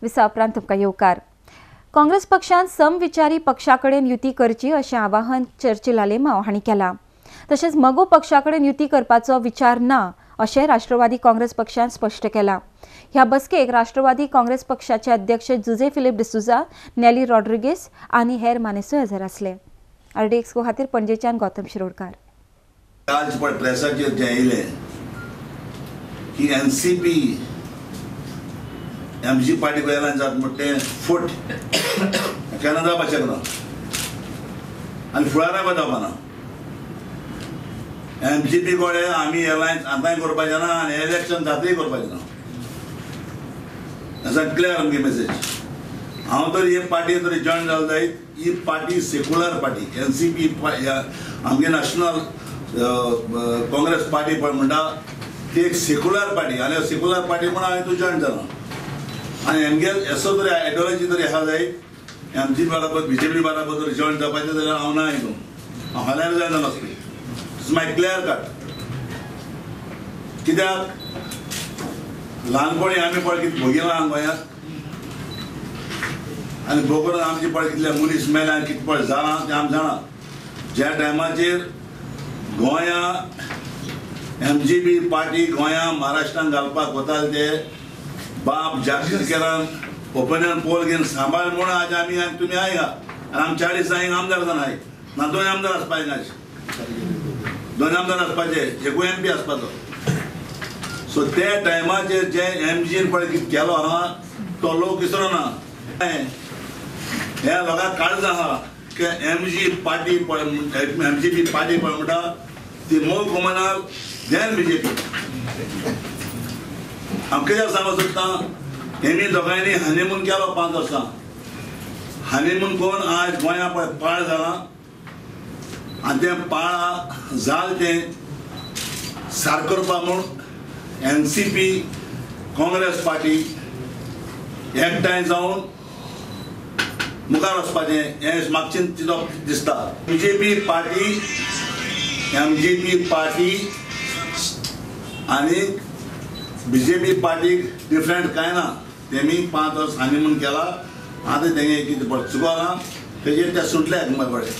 विसा उपरांत तुमकां येवकार. काँग्रेस पक्षान समविचारी पक्षा कडेन युती करची अशें आवाहन चर्चिल आलेमाव हांणी केलां. तशेंच मगो पक्षा कडेन युती करपाचो विचार ना अशें राष्ट्रवादी काँग्रेस पक्षान स्पश्ट केलां. ह्या बसकेक राष्ट्रवादी काँग्रेस पक्षाचे अध्यक्ष जुझे फिलीप डिसुजा, नेली रॉड्रिगेस आनी हेर मानेस्तूय हजर आसले. आरडीएक्सको खातीर पणजेच्यान गौतम शिरोडकार. काल पळय प्रेसाचेर जें येयलें की एनसीपी एमजी पार्टी गोंयांत जात म्हण तें फट केन्ना जावपाक शकना आनी फुडाराक जावपाना. एमजीपी कडेन आमी एलायन्स आतांय करपाचें ना आनी इलेक्शन जातय करपाचें ना. क्लियर आमगे मेसेज. हांव तर हे पार्टी तरी जॉयन जालो जायत, ही पार्टी सेक्युलर पार्टी एनसीपी आमगे नॅशनल काँग्रेस पार्टी पळय म्हणटा ती एक सेक्युलर पार्टी आनी सेक्युलर पार्टी म्हणून हांवें तूं जॉयन जालो. आनी एमगे असो तरी आयडियोलॉजी तरी आसा जायत एमजी बराबर बीजेपी बराबर जर जॉयन जावपाचें जाल्यार हांव ना हितून, हांव फाल्यां जॉयन जालो आसतलें. It's my clear cut. कित्याक ल्हानपणी आमी पळय कितें भोगिलां गोंयांत आनी भोगून आमची पळय कितले मनीस मेल्या आनी कितें पळय जालां तें आमी जाणा. ज्या टायमाचेर गोंया एमजीपी पार्टी गोंया महाराष्ट्रान घालपाक वताले ते बाब जागृत केलान ओपिनियन पोल घेवन सांबाळ म्हणून आज आमी तुमी आयला आनी आमी 40 हिंगा आमदार जावन I ना 2 आमदार आसपाचे आयज, 2 आमदार आसपाचे, एकूय एमपी आसपाचो. सो त्या टायमाचेर जे एमजीन पळय कितें केलो आहा तो लोक विसरो ना. ह्या लोकांक काळज आहा की एमजी पार्टी पळय एमजीपी पार्टी पळय म्हणटा ती मोर कॉमनार दॅन बीजेपी. हांव कित्याक सांगूंक सोदता, हेमी दोगांयनी हनीमून केलो 5 वर्सां. हनीमून करून आज गोंया पळय पाळ जालां आनी तें पाळा जाल तें सारकें करपा म्हूण एनसीपी काँग्रेस पार्टी एकठांय जावन मुखार वचपाचें हें म्हाका चिंतप दिसता. बीजेपी पार्टी एमजीपी पार्टी आनी बीजेपी पार्टीक डिफरंट कांय ना. तेमी 5 वर्स हनीमून केला, आतां तेंगे कितें पळय चुकलां तेजेर ते सुटले पळय.